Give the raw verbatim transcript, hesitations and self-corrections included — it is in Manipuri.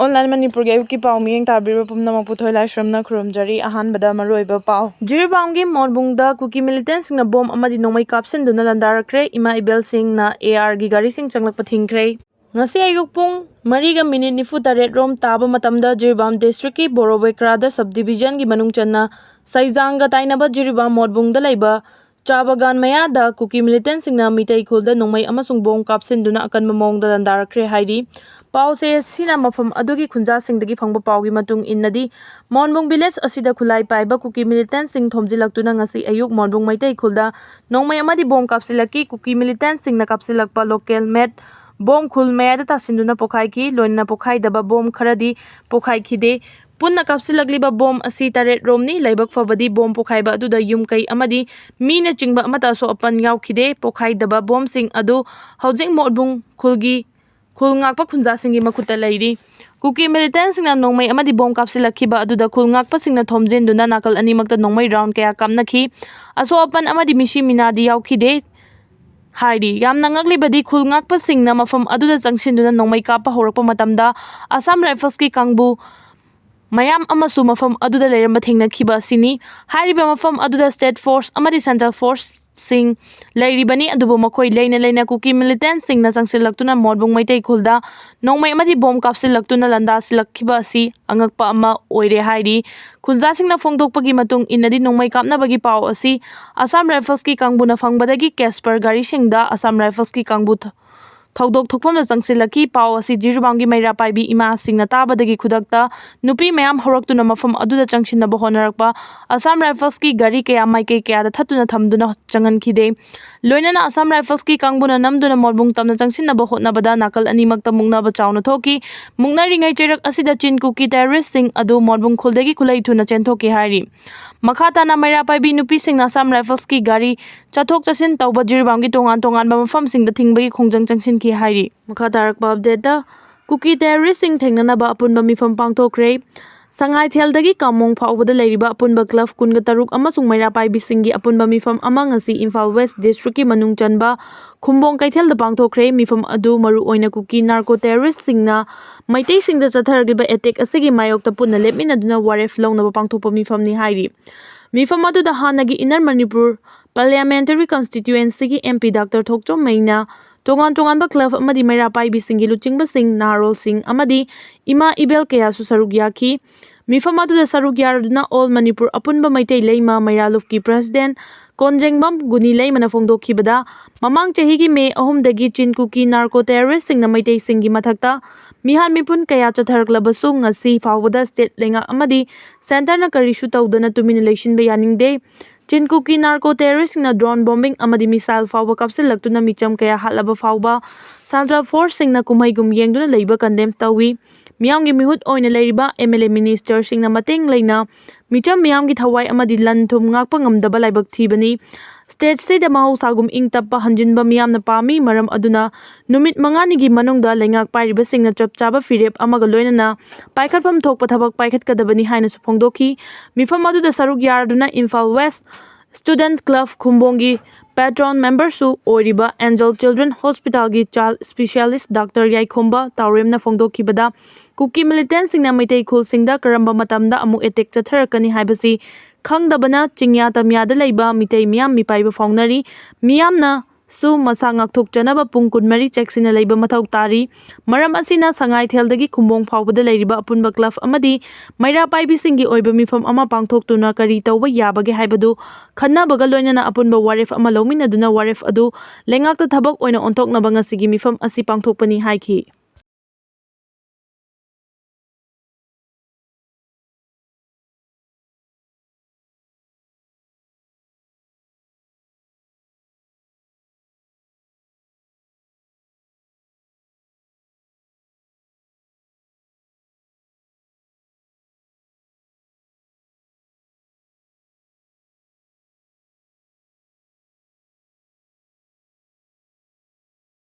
ꯑꯣꯟꯂꯥꯏꯟ ꯃꯅꯤꯄꯨꯔꯒꯤ ꯑꯌꯨꯛꯀꯤ ꯄꯥꯎ ꯃꯤꯠꯌꯦꯡ ꯇꯥꯕꯤꯔꯤꯕ ꯄꯨꯝꯅꯃꯛꯄꯨ ꯊꯣꯏꯂꯥꯏꯁ꯭ꯔꯝꯅ ꯈꯨꯔꯨꯝꯖꯔꯤ꯫ ꯑꯍꯥꯟꯕꯗ ꯃꯔꯨꯑꯣꯏꯕ ꯄꯥꯎ꯫ ꯖꯤꯔꯤꯕꯥꯝꯒꯤ ꯃꯣꯠꯕꯨꯡꯗ ꯀꯨꯀꯤ ꯃꯤꯂꯤꯇꯦꯟꯁꯤꯡꯅ ꯕꯣꯝ ꯑꯃꯗꯤ ꯅꯣꯡꯃꯩ ꯀꯥꯞꯁꯤꯟꯗꯨꯅ ꯂꯥꯟꯗꯥꯔꯛꯈ꯭ꯔꯦ꯫ ꯏꯃꯥ ꯏꯕꯦꯜꯁꯤꯡꯅ ꯑꯦ ꯑꯥꯔꯒꯤ ꯒꯥꯔꯤꯁꯤꯡ ꯆꯪꯂꯛꯄ ꯊꯤꯡꯈ꯭ꯔꯦ꯫ ꯉꯁꯤ ꯑꯌꯨꯛ ꯄꯨꯡ ꯃꯔꯤꯒ ꯃꯤꯅꯤꯠ ꯅꯤꯐꯨ ꯇꯔꯦꯠ ꯔꯣꯝ ꯇꯥꯕ ꯃꯇꯝꯗ ꯖꯤꯔꯤꯕꯥꯝ ꯗꯤꯁꯇ꯭ꯔꯤꯛꯀꯤ ꯕꯣꯔꯣꯕꯣꯏꯀ꯭ꯔꯥꯗ ꯁꯕ ꯗꯤꯕꯤꯖꯟꯒꯤ ꯃꯅꯨꯡ ꯆꯟꯅ ꯁꯩꯖꯥꯡꯒ ꯇꯥꯏꯅꯕ ꯖꯤꯔꯤꯕꯥꯝ ꯃꯣꯠꯕꯨꯡꯗ ꯂꯩꯕ ꯆꯥ ꯕꯒꯥꯟ ꯃꯌꯥꯗ ꯀꯨꯀꯤ ꯃꯤꯂꯤꯇꯦꯟꯁꯤꯡꯅ ꯃꯤꯇꯩ ꯈꯨꯜꯗ ꯅꯣꯡꯃꯩ ꯑꯃꯁꯨꯡ ꯕꯣꯝ ꯀꯥꯞꯁꯤꯟꯗꯨꯅ ꯑꯀꯟꯕ ꯃꯑꯣꯡꯗ ꯂꯥꯟꯗꯥꯔꯛꯈ꯭ꯔꯦ ꯍꯥꯏꯔꯤ꯫ ꯄꯥꯎꯁꯦ ꯁꯤꯅ ꯃꯐꯝ ꯑꯗꯨꯒꯤ ꯈꯨꯟꯖꯥꯁꯤꯡꯗꯒꯤ ꯐꯪꯕ ꯄꯥꯎꯒꯤ ꯃꯇꯨꯡ ꯏꯟꯅꯗꯤ, ꯃꯣꯟꯕꯨꯡ ꯚꯤꯂꯦꯖ ꯑꯁꯤꯗ ꯈꯨꯠꯂꯥꯏ ꯄꯥꯏꯕ ꯀꯨꯀꯤ ꯃꯤꯂꯤꯇꯦꯟꯁꯤꯡ ꯊꯣꯝꯖꯤꯜꯂꯛꯇꯨꯅ ꯉꯁꯤ ꯑꯌꯨꯛ ꯃꯣꯟꯕꯨꯡ ꯃꯩꯇꯩ ꯈꯨꯜꯗ ꯅꯣꯡꯃꯩ ꯑꯃꯗꯤ ꯕꯣꯝ ꯀꯥꯞꯁꯤꯜꯂꯛꯈꯤ꯫ ꯀꯨꯀꯤ ꯃꯤꯂꯤꯇꯦꯟꯁꯤꯡꯅ ꯀꯥꯞꯁꯤꯜꯂꯛꯄ ꯂꯣꯀꯦꯜ ꯃꯦꯗ ꯕꯣꯝ ꯈꯨꯜ ꯃꯌꯥꯏꯗ ꯇꯥꯁꯤꯟꯗꯨꯅ ꯄꯣꯈꯥꯏꯈꯤ꯫ ꯂꯣꯏꯅꯅ ꯄꯣꯈꯥꯏꯗꯕ ꯕꯣꯝ ꯈꯔꯗꯤ ꯄꯣꯈꯥꯏꯈꯤꯗꯦ꯫ ꯄꯨꯟꯅ ꯀꯥꯞꯁꯤꯜꯂꯛꯂꯤꯕ ꯕꯣꯝ ꯑꯁꯤ ꯇꯔꯦꯠ ꯔꯣꯝꯅꯤ꯫ ꯂꯥꯏꯕꯛ ꯐꯕꯗꯤ ꯕꯣꯝ ꯄꯣꯈꯥꯏꯕ ꯑꯗꯨꯗ ꯌꯨꯝ ꯀꯩ ꯑꯃꯗꯤ ꯃꯤꯅ ꯆꯤꯡꯕ ꯑꯃꯠꯇ ꯑꯁꯣꯛ ꯑꯄꯟ ꯌꯥꯎꯈꯤꯗꯦ꯫ ꯄꯣꯈꯥꯏꯗꯕ ꯕꯣꯝꯁꯤꯡ ꯑꯗꯨ ꯍꯧꯖꯤꯛ ꯃꯣꯠꯕꯨꯡ ꯈꯨꯜꯒꯤ ꯈꯨꯜ ꯉꯥꯛꯄ ꯈꯨꯟꯖꯥꯁꯤꯡꯒꯤ ꯃꯈꯨꯠꯇ ꯂꯩꯔꯤ꯫ ꯀꯨꯀꯤ ꯃꯤꯂꯤꯇꯦꯟꯁꯤꯡꯅ ꯅꯣꯡꯃꯩ ꯑꯃꯗꯤ ꯕꯣꯝ ꯀꯥꯞꯁꯤꯜꯂꯛꯈꯤꯕ ꯑꯗꯨꯗ ꯈꯨꯜ ꯉꯥꯛꯄꯁꯤꯡꯅ ꯊꯣꯝꯖꯤꯟꯗꯨꯅ ꯅꯥꯀꯜ ꯑꯅꯤꯃꯛꯇ ꯅꯣꯡꯃꯩ ꯔꯥꯎꯟ ꯀꯌꯥ ꯀꯥꯞꯅꯈꯤ꯫ ꯑꯁꯣꯛ ꯑꯄꯟ ꯑꯃꯗꯤ ꯃꯤꯁꯤ ꯃꯤꯅꯥꯗꯤ ꯌꯥꯎꯈꯤꯗꯦ ꯍꯥꯏꯔꯤ꯫ ꯌꯥꯝꯅ ꯉꯛꯂꯤꯕꯗꯤ, ꯈꯨꯜ ꯉꯥꯛꯄꯁꯤꯡꯅ ꯃꯐꯝ ꯑꯗꯨꯗ ꯆꯪꯁꯤꯟꯗꯨꯅ ꯅꯣꯡꯃꯩ ꯀꯥꯞꯄ ꯍꯧꯔꯛꯄ ꯃꯇꯝꯗ ꯑꯁꯥꯝ ꯔꯥꯏꯐꯜꯁꯀꯤ ꯀꯥꯡꯕꯨ ꯃꯌꯥꯝ ꯑꯃꯁꯨ ꯃꯐꯝ ꯑꯗꯨꯗ ꯂꯩꯔꯝꯕ ꯊꯦꯡꯅꯈꯤꯕ ꯑꯁꯤꯅꯤ꯫ ꯍꯥꯏꯔꯤꯕ ꯃꯐꯝ ꯑꯗꯨꯗ ꯁ꯭ꯇꯦꯠ ꯐꯣꯔꯁ ꯑꯃꯗꯤ ꯁꯦꯟꯇ꯭ꯔꯦꯜ ꯐꯣꯔꯁꯁꯤꯡ ꯂꯩꯔꯤꯕꯅꯤ, ꯑꯗꯨꯕꯨ ꯃꯈꯣꯏ ꯂꯩꯅ ꯂꯩꯅ ꯀꯨꯀꯤ ꯃꯤꯂꯤꯇꯦꯟꯁꯤꯡꯅ ꯆꯪꯁꯤꯜꯂꯛꯇꯨꯅ ꯃꯣꯠꯕꯨꯡ ꯃꯩꯇꯩ ꯈꯨꯜꯗ ꯅꯣꯡꯃꯩ ꯑꯃꯗꯤ ꯕꯣꯝ ꯀꯥꯞꯁꯤꯜꯂꯛꯇꯨꯅ ꯂꯥꯟꯗꯥꯁꯤꯜꯂꯛꯈꯤꯕ ꯑꯁꯤ ꯑꯉꯛꯄ ꯑꯃ ꯑꯣꯏꯔꯦ ꯍꯥꯏꯔꯤ꯫ ꯈꯨꯟꯖꯥꯁꯤꯡꯅ ꯐꯣꯡꯗꯣꯛꯄꯒꯤ ꯃꯇꯨꯡ ꯏꯟꯅꯗꯤ, ꯅꯣꯡꯃꯩ ꯀꯥꯞꯅꯕꯒꯤ ꯄꯥꯎ ꯑꯁꯤ ꯑꯁꯥꯝ ꯔꯥꯏꯐꯜꯁꯀꯤ ꯀꯥꯡꯕꯨꯅ ꯐꯪꯕꯗꯒꯤ ꯀꯦꯁꯄꯔ ꯒꯥꯔꯤꯁꯤꯡꯗ ꯑꯁꯥꯝ ꯔꯥꯏꯐꯜꯁꯀꯤ ꯀꯥꯡꯕꯨ ꯊ-, ꯊꯧꯗꯣꯛ ꯊꯣꯛꯐꯝꯗ ꯆꯪꯁꯤꯜꯂꯛꯈꯤ꯫ ꯄꯥꯎ ꯑꯁꯤ ꯖꯤꯔꯤꯕꯥꯝꯒꯤ ꯃꯩꯔꯥ ꯄꯥꯏꯕꯤ ꯏꯃꯥꯁꯤꯡꯅ ꯇꯥꯕꯗꯒꯤ ꯈꯨꯗꯛꯇ ꯅꯨꯄꯤ ꯃꯌꯥꯝ ꯍꯧꯔꯛꯇꯨꯅ ꯃꯐꯝ ꯑꯗꯨꯗ ꯆꯪꯁꯤꯟꯅꯕ ꯍꯣꯠꯅꯔꯛꯄ ꯑꯁꯥꯝ ꯔꯥꯏꯐꯜꯁꯀꯤ ꯒꯥꯔꯤ ꯀꯌꯥ ꯃꯥꯏꯀꯩ ꯀꯌꯥꯗ ꯊꯠꯇꯨꯅ ꯊꯝꯗꯨꯅ ꯆꯪꯍꯟꯈꯤꯗꯦ꯫ ꯂꯣꯏꯅꯅ ꯑꯁꯥꯝ ꯔꯥꯏꯐꯜꯁꯀꯤ ꯀꯥꯡꯕꯨꯅ ꯅꯝꯗꯨꯅ ꯃꯣꯠꯕꯨꯡ ꯇꯝꯅ ꯆꯪꯁꯤꯟꯅꯕ ꯍꯣꯠꯅꯕꯗ ꯅꯥꯀꯜ ꯑꯅꯤꯃꯛꯇ ꯃꯨꯛꯅꯕ ꯆꯥꯎꯅ ꯊꯣꯛꯈꯤ꯫ ꯃꯨꯛꯅꯔꯤꯉꯩ ꯆꯩꯔꯛ ꯑꯁꯤꯗ ꯆꯤꯟ ꯀꯨꯀꯤ ꯇꯦꯔꯣꯔꯤꯁ꯭ꯠꯁꯤꯡ ꯑꯗꯨ ꯃꯣꯠꯕꯨꯡ ꯈꯨꯜꯗꯒꯤ ꯈꯨꯠꯂꯩ ꯊꯨꯅ ꯆꯦꯟꯊꯣꯛꯈꯤ ꯍꯥꯏꯔꯤ꯫ ꯃꯈꯥ ꯇꯥꯅ ꯃꯩꯔꯥ ꯄꯥꯏꯕꯤ ꯅꯨꯄꯤꯁꯤꯡꯅ ꯑꯁꯥꯝ ꯔꯥꯏꯐꯜꯁꯀꯤ ꯒꯥꯔꯤ ꯆꯠꯊꯣꯛ ꯆꯠꯁꯤꯟ ꯇꯧꯕ ꯖꯤꯔꯤꯕꯥꯝꯒꯤ ꯇꯣꯉꯥꯟ ꯇꯣꯉꯥꯟꯕ ꯃꯐꯝꯁꯤꯡꯗ ꯊꯤꯡꯕꯒꯤ ꯈꯣꯡꯖꯪ ꯆꯪꯁꯤꯟꯈꯤ ꯍꯥꯏꯔꯤ꯫ ꯃꯈꯥ ꯇꯥꯔꯛꯄ ꯑꯞꯗꯦꯠꯇ, ꯀꯨꯀꯤ ꯇꯦꯔꯣꯔꯤꯁ꯭ꯠꯁꯤꯡ ꯊꯦꯡꯅꯅꯕ ꯑꯄꯨꯟꯕ ꯃꯤꯐꯝ ꯄꯥꯡꯊꯣꯛꯈ꯭ꯔꯦ꯫ ꯁꯉꯥꯏꯊꯦꯜꯗꯒꯤ ꯀꯥꯃꯣꯡ ꯐꯥꯎꯕꯗ ꯂꯩꯔꯤꯕ ꯑꯄꯨꯟꯕ club ꯀꯨꯟꯒ ꯇꯔꯨꯛ ꯑꯃꯁꯨꯡ ꯃꯩꯔꯥ ꯄꯥꯏꯕꯤꯁꯤꯡꯒꯤ ꯑꯄꯨꯟꯕ ꯃꯤꯐꯝ ꯑꯃ ꯉꯁꯤ ꯏꯝꯐꯥꯜ West District ꯀꯤ ꯃꯅꯨꯡ ꯆꯟꯕ ꯈꯨꯝꯕꯣꯡ ꯀꯩꯊꯦꯜꯗ ꯄꯥꯡꯊꯣꯛꯈ꯭ꯔꯦ꯫ ꯃꯤꯐꯝ ꯑꯗꯨ ꯃꯔꯨ ꯑꯣꯏꯅ ꯀꯨꯀꯤ narco terrorist ꯁꯤꯡꯅ ꯃꯩꯇꯩꯁꯤꯡꯗ ꯆꯠꯊꯔꯛꯂꯤꯕ attack ꯑꯁꯤꯒꯤ ꯃꯥꯌꯣꯛꯇ ꯄꯨꯟꯅ ꯂꯦꯞꯃꯤꯟꯅꯗꯨꯅ ꯋꯥꯔꯦꯞ ꯂꯧꯅꯕ ꯄꯥꯡꯊꯣꯛꯄ ꯃꯤꯐꯝꯅꯤ ꯍꯥꯏꯔꯤ꯫ ꯃꯤꯐꯝ ꯑꯗꯨꯗ ꯍꯥꯟꯅꯒꯤ Inner Manipur Parliamentary Constituency ꯒꯤ M P Doctor ꯊꯣꯛꯆꯣꯝ ꯃꯩꯅ, ꯇꯣꯉꯥꯟ ꯇꯣꯉꯥꯟꯕ club ꯑꯃꯗꯤ ꯃꯩꯔꯥ ꯄꯥꯏꯕꯤꯁꯤꯡꯒꯤ ꯂꯨꯆꯤꯡꯕꯁꯤꯡ, ꯅꯍꯥꯔꯣꯜꯁꯤꯡ ꯑꯃꯗꯤ ꯏꯃꯥ ꯏꯕꯦꯜ ꯀꯌꯥꯁꯨ ꯁꯔꯨꯛ ꯌꯥꯈꯤ꯫ ꯃꯤꯐꯝ ꯑꯗꯨꯗ ꯁꯔꯨꯛ ꯌꯥꯔꯗꯨꯅ All Manipur ꯑꯄꯨꯟꯕ ꯃꯩꯇꯩ ꯂꯩꯃ ꯃꯩꯔꯥ ꯂꯨꯞꯀꯤ president ꯀꯣꯟꯖꯦꯡꯕꯝ ꯒꯨꯅꯤ ꯂꯩꯃꯅ ꯐꯣꯡꯗꯣꯛꯈꯤꯕꯗ, ꯃꯃꯥꯡ ꯆꯍꯤꯒꯤ May ꯑꯍꯨꯝꯗꯒꯤ ꯆꯤꯟ ꯀꯨꯀꯤ narco terrorist ꯁꯤꯡꯅ ꯃꯩꯇꯩꯁꯤꯡꯒꯤ ꯃꯊꯛꯇ ꯃꯤꯍꯥꯠ ꯃꯤꯄꯨꯟ ꯀꯌꯥ ꯆꯠꯊꯔꯛꯂꯕꯁꯨ, ꯉꯁꯤ ꯐꯥꯎꯕꯗ state ꯂꯩꯉꯥꯛ ꯑꯃꯗꯤ centre ꯅ ꯀꯔꯤꯁꯨ ꯇꯧꯗꯅ ꯇꯨꯃꯤꯟꯅ ꯂꯩꯁꯤꯟꯕ ꯌꯥꯅꯤꯡꯗꯦ꯫ ꯆꯤꯟ ꯀꯨꯀꯤ narco terrorist ꯁꯤꯡꯅ drone bombing ꯑꯃꯗꯤ missile ꯐꯥꯎꯕ ꯀꯥꯞꯁꯤꯜꯂꯛꯇꯨꯅ ꯃꯤꯆꯝ ꯀꯌꯥ ꯍꯥꯠꯂꯕ ꯐꯥꯎꯕ central force ꯁꯤꯡꯅ ꯀꯨꯝꯍꯩꯒꯨꯝ ꯌꯦꯡꯗꯨꯅ ꯂꯩꯕ condemn ꯇꯧꯏ꯫ ꯃꯤꯌꯥꯝꯒꯤ ꯃꯤꯍꯨꯠ ꯑꯣꯏꯅ ꯂꯩꯔꯤꯕ M L A minister ꯁꯤꯡꯅ ꯃꯇꯦꯡ ꯂꯩꯅ ꯃꯤꯆꯝ ꯃꯤꯌꯥꯝꯒꯤ ꯊꯋꯥꯏ ꯑꯃꯗꯤ ꯂꯟ ꯊꯨꯝ ꯉꯥꯛꯄ ꯉꯝꯗꯕ ꯂꯥꯏꯕꯛ ꯊꯤꯕꯅꯤ꯫ State ꯁꯤꯗ ꯃꯍꯧꯁꯥꯒꯨꯝ ꯏꯪ ꯇꯞꯄ ꯍꯟꯖꯤꯟꯕ ꯃꯤꯌꯥꯝꯅ ꯄꯥꯝꯃꯤ꯫ ꯃꯔꯝ ꯑꯗꯨꯅ ꯅꯨꯃꯤꯠ ꯃꯉꯥꯅꯤꯒꯤ ꯃꯅꯨꯡꯗ ꯂꯩꯉꯥꯛ ꯄꯥꯏꯔꯤꯕꯁꯤꯡꯅ ꯆꯞ ꯆꯥꯕ ꯐꯤꯔꯦꯞ ꯑꯃꯒ ꯂꯣꯏꯅꯅ ꯄꯥꯏꯈꯠꯐꯝ ꯊꯣꯛꯄ ꯊꯕꯛ ꯄꯥꯏꯈꯠꯀꯗꯕꯅꯤ ꯍꯥꯏꯅꯁꯨ ꯐꯣꯡꯗꯣꯛꯈꯤ꯫ ꯃꯤꯐꯝ ꯑꯗꯨꯗ ꯁꯔꯨꯛ ꯌꯥꯔꯗꯨꯅ Imphal West Student Club ꯈꯨꯝꯕꯣꯡꯒꯤ patron member ꯁꯨ ꯑꯣꯏꯔꯤꯕ Angel Children Hospital ꯒꯤ child specialist Doctor ꯌꯥꯏꯈꯣꯝꯕ ꯇꯥꯎꯔꯦꯝꯅ ꯐꯣꯡꯗꯣꯛꯈꯤꯕꯗ, ꯀꯨꯀꯤ militant ꯁꯤꯡꯅ ꯃꯩꯇꯩ ꯈꯨꯜꯁꯤꯡꯗ ꯀꯔꯝꯕ ꯃꯇꯝꯗ ꯑꯃꯨꯛ attack ꯆꯠꯊꯔꯛꯀꯅꯤ ꯍꯥꯏꯕꯁꯤ ꯈꯪꯗꯕꯅ ꯆꯤꯡꯌꯥ ꯇꯝꯌꯥꯗ ꯂꯩꯕ ꯃꯤꯇꯩ ꯃꯤꯌꯥꯝ ꯃꯤꯄꯥꯏꯕ ꯐꯥꯎꯅꯔꯤ꯫ ꯃꯤꯌꯥꯝꯅꯁꯨ ꯃꯁꯥ ꯉꯥꯛꯊꯣꯛꯆꯅꯕ ꯄꯨꯡ ꯀꯨꯟꯃꯔꯤ ꯆꯦꯛꯁꯤꯟꯅ ꯂꯩꯕ ꯃꯊꯧ ꯇꯥꯔꯤ꯫ ꯃꯔꯝ ꯑꯁꯤꯅ ꯁꯉꯥꯏꯊꯦꯜꯗꯒꯤ ꯈꯨꯝꯕꯣꯡ ꯐꯥꯎꯕꯗ ꯂꯩꯔꯤꯕ ꯑꯄꯨꯟꯕ club ꯑꯃꯗꯤ ꯃꯩꯔꯥ ꯄꯥꯏꯕꯤꯁꯤꯡꯒꯤ ꯑꯣꯏꯕ ꯃꯤꯐꯝ ꯑꯃ ꯄꯥꯡꯊꯣꯛꯇꯨꯅ ꯀꯔꯤ ꯇꯧꯕ ꯌꯥꯕꯒꯦ ꯍꯥꯏꯕꯗꯨ ꯈꯟꯅꯕꯒ ꯂꯣꯏꯅꯅ ꯑꯄꯨꯟꯕ ꯋꯥꯔꯦꯞ ꯑꯃ ꯂꯧꯃꯤꯟꯅꯗꯨꯅ ꯋꯥꯔꯦꯞ ꯑꯗꯨ ꯂꯩꯉꯥꯛꯇ ꯊꯕꯛ ꯑꯣꯏꯅ ꯑꯣꯟꯊꯣꯛꯅꯕ ꯉꯁꯤꯒꯤ ꯃꯤꯐꯝ ꯑꯁꯤ ꯄꯥꯡꯊꯣꯛꯄꯅꯤ ꯍꯥꯏꯈꯤ꯫